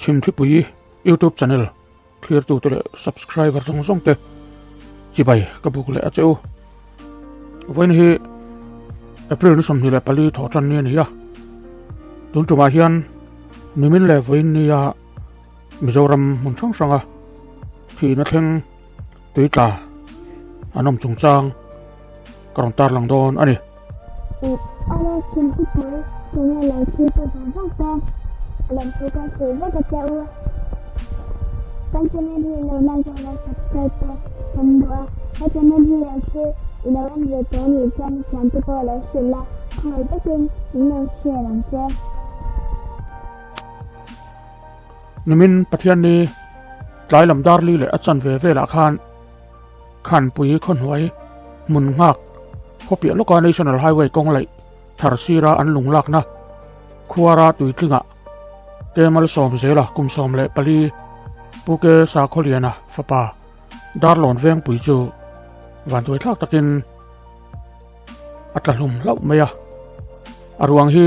Chhimthipui YouTube channel thlirtute leh subscriber zawng zawng te chibai ka buk leh a che u. Vawiin hi April ni 24 thawh tan ni a ni a. Tun tumah hian nimin leh vawiin nia Mizoram hmun hrang hranga thihna thleng tui tla an awm chungchang ka rawn tarlang dawn a ni. Ala Chhimthipui channel lo thlir te zawng zawng te lam thu kan sawi vek a che u. Kan channel hi lo like a lo subscribe te kan duh a, he channel hi lo thlir i lo en ve tawh anih chuan i thiante pawh lo hrilh la, khawngaih takin min lo share ang che. Nimin Pathianni tlai lam dar li leh a chan ve velah khan Khanpui khawhnuai hmun nghak khawpiah lawka National Highway kawng laih thar sira an lung lakna khuara tuitlingah Kemal Sawmzela kum 14 Pu Ke Sakhawliana fapa Darlawn Vengpui chu vanduai thlak takin a tla hlum hlauh mai a. A ruang hi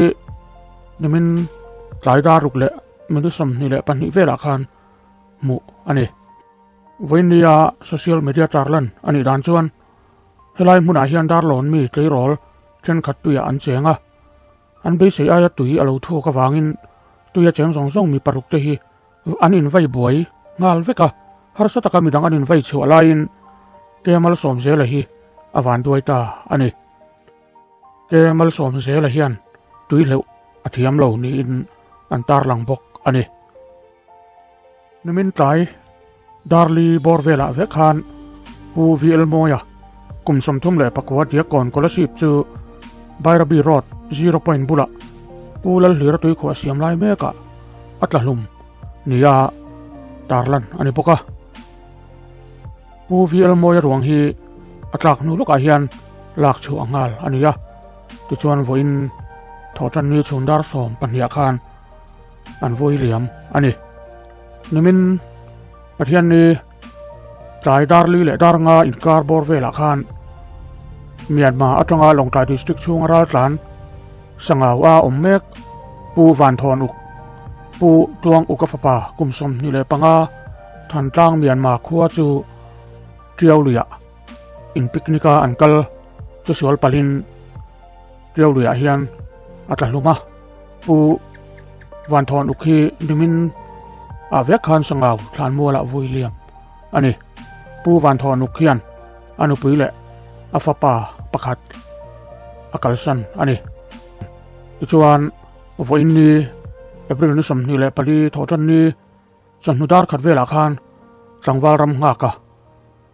nimin tlai dar ruk leh minute 22 velah khan hmuh a ni. Vawinia social media tarlan a nih dan chuan helai hmunah hian Darlawn mi tleirawl thenkhat tuiah an cheng a. An beisei aia tui a lo thuk avangin tuia cheng zawng zawng mi paruk te hi an invai buai nghal vek a, harsa taka midang an invai chhuah laiin Ke Malsawmzela hi a van duai ta a ni. Ke Malsawmzela hian tui hleuh a thiam lo niin an tarlang bawk a ni. Nimin tlai Darli bawr velah vek khan Pu VL Mawia kum 34 Diakkawn Kolasib chu Bairabi Road Zero Point bulah Pu Lalhlira tuikhuah siam lai mekah a tla hlum nia tarlan a ni bawk a. Pu VL Mawia ruang hi a tlak hnu lawkah hian lak chhuah nghal a ni a, tichuan vawiin Thawhtanni chhun dar 12 khan an vawi liam a ni. Nimin Pathianni tlai dar li leh dar nga inkar bawr velah khan Myanmar atanga Lawngtlai District chhunga raltlan Sangau a awm mek Pu Vanthawn Uk Pu Tuang Uka fapa kum 25 Thantlang Myanmar khua chu Tiau luiah in picnic a an kal chu sual palin Tiau luiah hian a tla hlum a. Pu Vanthawn Uk hi nimin ah vek khan Sangau thlanmualah vui liam a ni. Pu Vanthawn Uk hian a nupui leh a fapa pakhat a kalsan a ni. Tichuan vawiin ni April ni 24 thawhtan ni chawhnu dar khat velah khan tlangval ram nghaka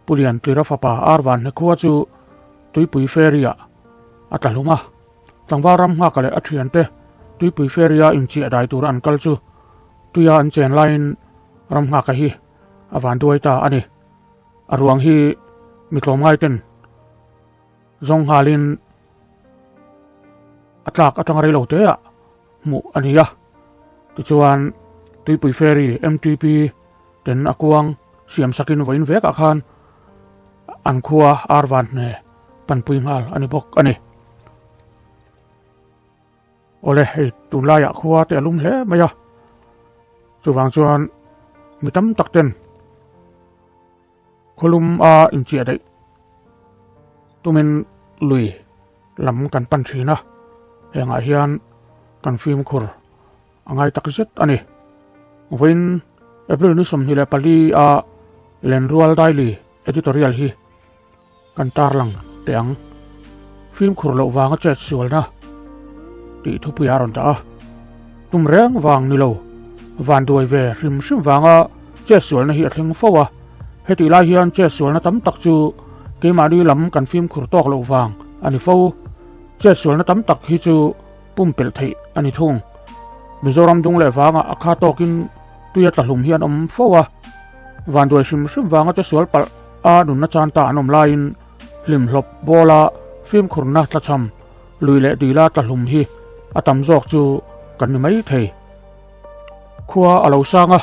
Pu Liantlira fapa Arvan hnekhua chu tuipui ferry-ah a tla hlum a. Tlangval ram nghaka leh a thiante tuipui ferry-a inchiah dai tura an kal chu tuia an chen laiin ram nghaka hi a van duai ta a ni. A ruang hi mi tlawmngai ten zawng nghalin a tlak atanga rei lo teah hmuh a ni a. Tichuan tuipui ferry MTP ten a kuang siam sakin vawiin vekah khan an khua Arvan hne panpui nghal a ni bawk a ni. Awle hei tunlaiah khua te a lum hle mai a, chuvang chuan mi tam tak ten khawlum a inchiah daih tumin lui lam kan pan thin a, hengah hian kan fimkhur a ngai tak zet a ni. Vawiin April ni 24 a Lenrual Daily editorial hi kan tarlang teh ang. Fimkhur loh vanga chet sualna tih thupui a rawn dah a. Tum reng vang ni lo, van duai ve hrim hrim vanga chet sualna hi a thleng fo a. Hetih lai hian chet sualna tam tak chu keimahni lam kan fimkhur tawk loh vang a ni fo. Chet sualna tam tak hi chu pumpelh theih a ni thung. Mizoram dung leh vanga a kha tawkin tuia tla hlum hi an awm fo a. Vanduai hrim hrim vanga che sual palh a nunna chan ta an awm laiin hlimhlawp bawla fimkhurna tlachham lui leh dila tla hlum hi a tam zawk chu kan ni mai thei. Khua a lo sang a,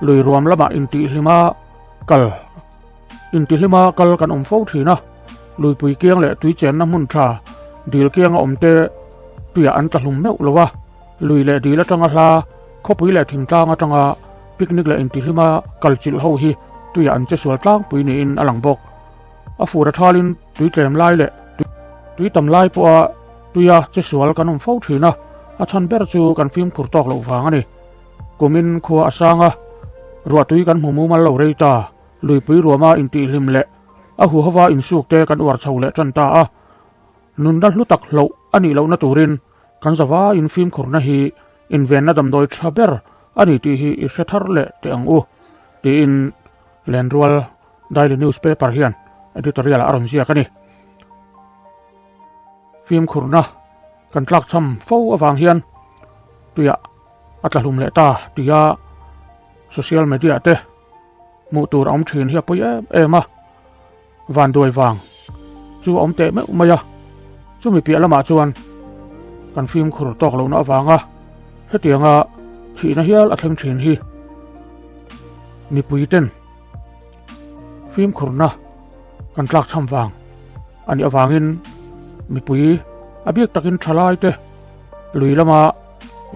lui ruam lamah intihhlima kal intihhlima kal kan awm fo thin a, luipui kiang leh tui chenna hmun tha dil kianga awm te tuiah an tla hlum meuh lo a, lui leh dil atanga hla. Khawpui leh thingtlang atanga picnic leh intihlima kal chilh ho hi tuiah an che sual tlangpui niin a lang bawk. A fur a thalin tui tlem lai leh tui tam lai pawha tuia che sual kan awm fo thin a, a chhan ber chu kan fimkhur tawk loh vang a ni. Kumin khua a sang a, ruahtui kan hmu mumal lo rei ta, luipui ruama intihhlim leh a huhova insuk te kan uar chho leh tan ta a. Nunna hlu tak hloh a nih lohna turin kan zavaiin fimkhurna hi invenna damdawi tha ber a ni tih hi i hre thar leh teh ang u, tiin Lenrual Daily Newspaper hian editorial ah a rawn ziak a ni. Fimkhurna kan tlakchham fo avang hian tuiah a tla hlum leh ta tia social media te hmuh tur a awm thin hi a pawi em em a. Vanduai vang chu a awm teh meuh mai a, chumi piah lamah chuan kan fimkhur tawk lohna avanga hetianga thihna hial a thleng thin hi mipui ten fimkhurna kan tlak chham vang a nih avangin mipui a biak takin thalai te lui lama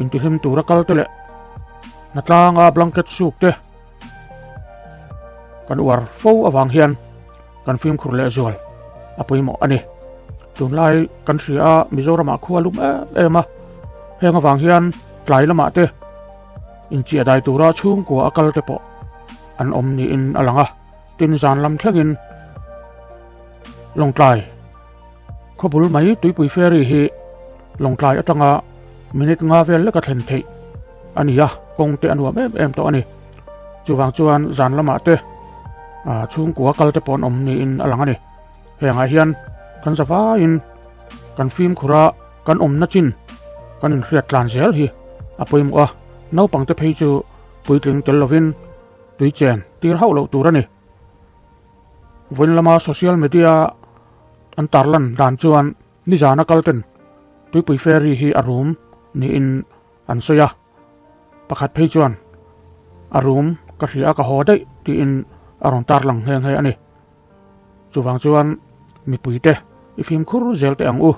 intihlim tura kal te leh hnatlanga blanket suk te Kan uar fo avang hian kan fimkhur leh zual a pawimawh a ni. Tunlai kan hria a Mizoramah khua lum em em a, heng avang hian tlai lamah te inchiah dai tura chhungkua a kal te pawh an awm niin a lang a, tin zan lam thlengin Lawngtlai khawbul mai tuipui ferry hi Lawngtlai atanga minute nga vel leka thlen theih a ni a, kawng te a nuam em em tawh a ni. Chuvang chuan zan lamah te chhungkua kal te pawh an awm niin a lang a ni. Hengah hian kan zavaiin kan fimkhur a, kan awmna chin kan inhriat tlan zel hi a pawimawh a, naupang te phei chu puitling tel lovin tui chen tir hauh loh tur a ni. Vawiin lama social media an tarlan dan chuan nizana kal ten tuipui ferry hi a rum niin an sawi a. Pakhat phei chuan a rum ka hria a ka haw daih tiin a rawn tar lang nghe nghe a ni. Chuvang chuan mipuite i fimkhur zel teh ang u.